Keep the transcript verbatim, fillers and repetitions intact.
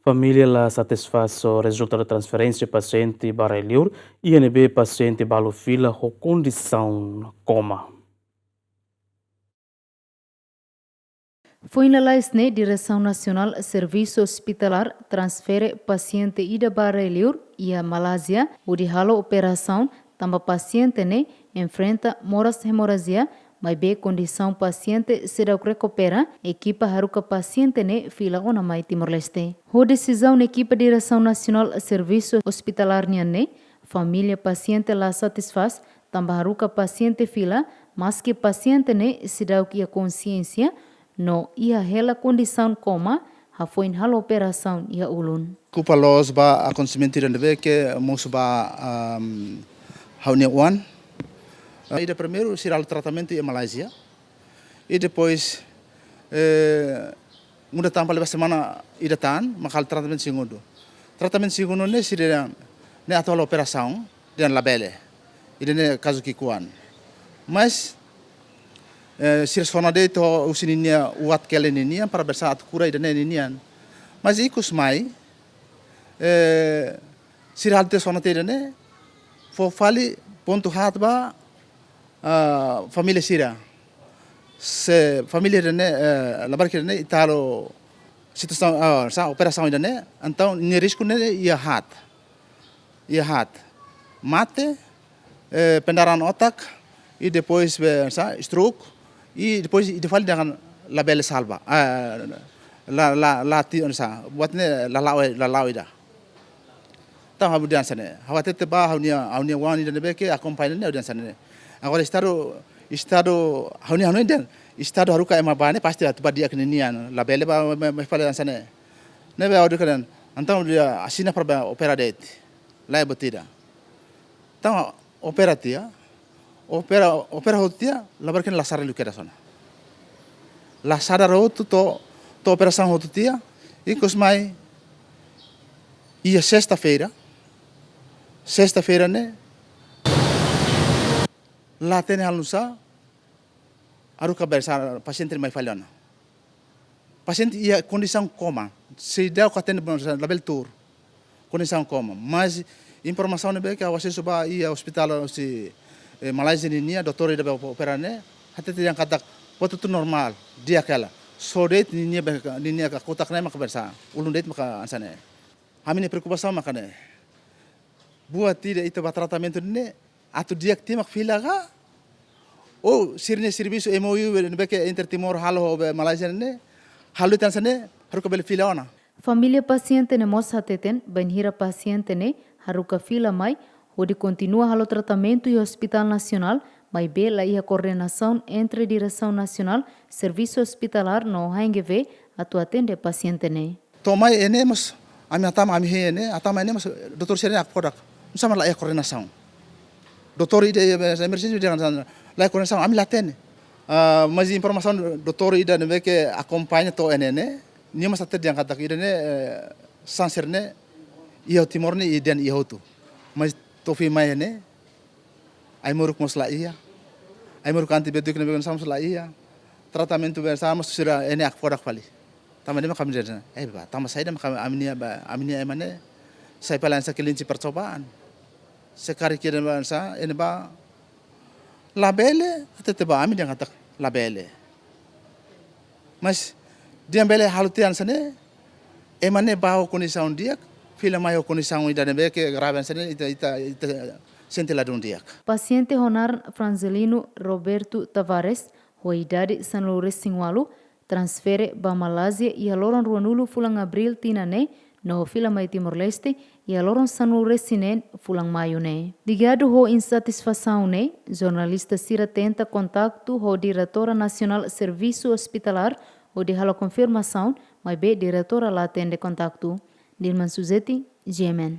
Família la satisfás ho rezultadu transferénsia pasiente ba rai-li'ur, iha ne'ebé pasiente balu fila ho kondisaun koma. Foin lalais ne'e, Diresaun Nasionál Servisu Ospitalar transfere pasiente ida ba rai-li'ur iha Malázia, hodi halo operasaun, tanba pasiente ne'e enfrenta moras hemorajia, maibé kondisaun pasiente seidauk rekupera, ekipa haruka pasiente ne'e fila ona mai Timor-Leste. Ho desizaun ekipa Diresaun Nasionál Servisu Ospitalar nian ne'e, família pasiente la satisfás, tanba haruka pasiente fila, maski pasiente ne'e seidauk iha konsiénsia, no iha hela kondisaun koma, hafoin halo operasaun iha ulun. Kupa loos ba akontesimentu ida ne'ebé ke mosu ba, am, ha'u-nia oan. Ah, ida primeiru, sira halo tratamentu iha Malázia. I depois, eh, muda tan fali ba semana ida tan, mak halo tratamentu segundu. Tratamentu segundu ne'e sira dehan, ne'e atu halo operasaun, dehan labele. Ida-ne'e kazu ki'ikoan. Mas, eh, sira sona de'it ho husi ninia uat kele ninian, para bele atu kura ida-ne'e ninian. Mas ikus mai, eh, sira halo tiha sona tiha ida-ne'e, fó fali pontu haat ba, ah, família sira. Se família ida-ne'e, eh, labarik ida-ne'e, ita halo situasaun, ah, sá, operasaun ida-ne'e, entaun nia risku ne'e iha haat. Iha haat. Mate, eh, pendarahan otak, i depois, eh, sá, stroke, i depois ida fali dehan labele salva. Ah, la, la, la ti, sá, buat ne'e la la'o, la la'o ida. Entaun ha'u dehan hanesan ne'e. Ha'u hatete ba ha'u-nia, ha'u-nia oan ida ne'ebé ke akompaña ne'e, ha'u dehan hanesan ne'e. Agora Estadu, Estadu, ha'u-nia, ha'u-nia dehan, Estadu haruka ema ba ne'e pasti atu ba di'ak ninian. Labele ba, ba, ba, fali hanesan ne'e. Ne'ebé ha'u dehan, entaun ha'u dehan asina para ba opera de'it. Lae, buat ida. Entaun opera tiha, opera, opera hotu tiha, labarik ne'e la sara liu kedas ona. La sara hotu to'o, to'o operasaun hotu tiha, ikus mai iha sesta-feira, sesta-feira ne'e, la hatene halo nu'usá, haruka bele sá pasiente mai fali ona. Pasiente iha kondisaun koma, seidauk hatene, labele tuur. Kondisaun koma. Mas informasaun ne'ebé ke ha'u asesu ba iha ospitál husi, eh, Malázia ninian, doutór ida be opera ne'e, hatete dehan katak buat hotu normál, di'ak hela. Só de'it ninia be, ninia kakutak ne'e maka bele sá, ulun de'it maka hanesan ne'e. Ha'u-nia preokupasaun maka ne'e. Buat ida ita ba tratamentu ne'e, atu di'ak tiha mak fila ka? Ou sira-nia servisu M O U ne'ebé ke inter Timor halo ho be Malázia ne'e, halo tan hanesan ne'e, haruka bele fila ona. Família pasiente ne'e mós hateten, bainhira pasiente ne'e haruka fila mai, hodi kontinua halo tratamentu iha Hospital Nasionál, maibé la iha koordenasaun entre Diresaun Nasionál Servisu Ospitalar no H N G V atu atende pasiente ne'e. To'o mai ne'e mós, ami hatama, ami hein ne'e, hatama ne'e mós, doutór sira ne'e hakfodak. Nu'usá mak la iha koordenasaun. Doutór ida, eh, emerjénsia dehan hanesan ne'e, la iha koordenasaun, ami la hatene. Ah, mas informasaun doutór ida ne'ebé ke akompaña to'o ne'e ne'e, nia mós hatete dehan katak ida-ne'e, eh, sasán sira-ne'e, iha Timor ne'e, i dehan iha hotu. Mas to'o fali mai ne'e, ai-moruk mós la iha. Ai-moruk antibiótiku ne'ebé ke hanesan mós la iha. Tratamentu be hanesan mós sira ne'e hakfodak fali. Tanba ne'e mak ami dehan, eh, ba, tanba saida mak ami-nia ba, ami-nia ema ne'e sai fali hanesan kelinci percobaan. Se karik ida be hanesan, ne'e ba, labele, hatete ba ami dehan katak labele. Mas, dehan bele halo tiha hanesan ne'e, ema ne'e ba ho kondisaun di'ak, fila mai ho kondisaun ida ne'ebé ke grave hanesan ne'e, ita, ita, ita sente ladún di'ak. Pasiente ho naran Franzelino Roberto Tavares, ho idade sanulu-resin-ualu, transfere ba Malázia iha loron ruanulu fulan Abríl tinan ne'e, no fila mai Timor-Leste iha loron sanulu-resin-neen fulan Maiu ne'e. Ligadu ho insatisfasaun ne'e, jornalista sira tenta kontaktu ho Diretora Nasionál Servisu Ospitalar hodi halo konfirmasaun, maibé diretora la atende kontaktu. Dilman Suzeti, G M N.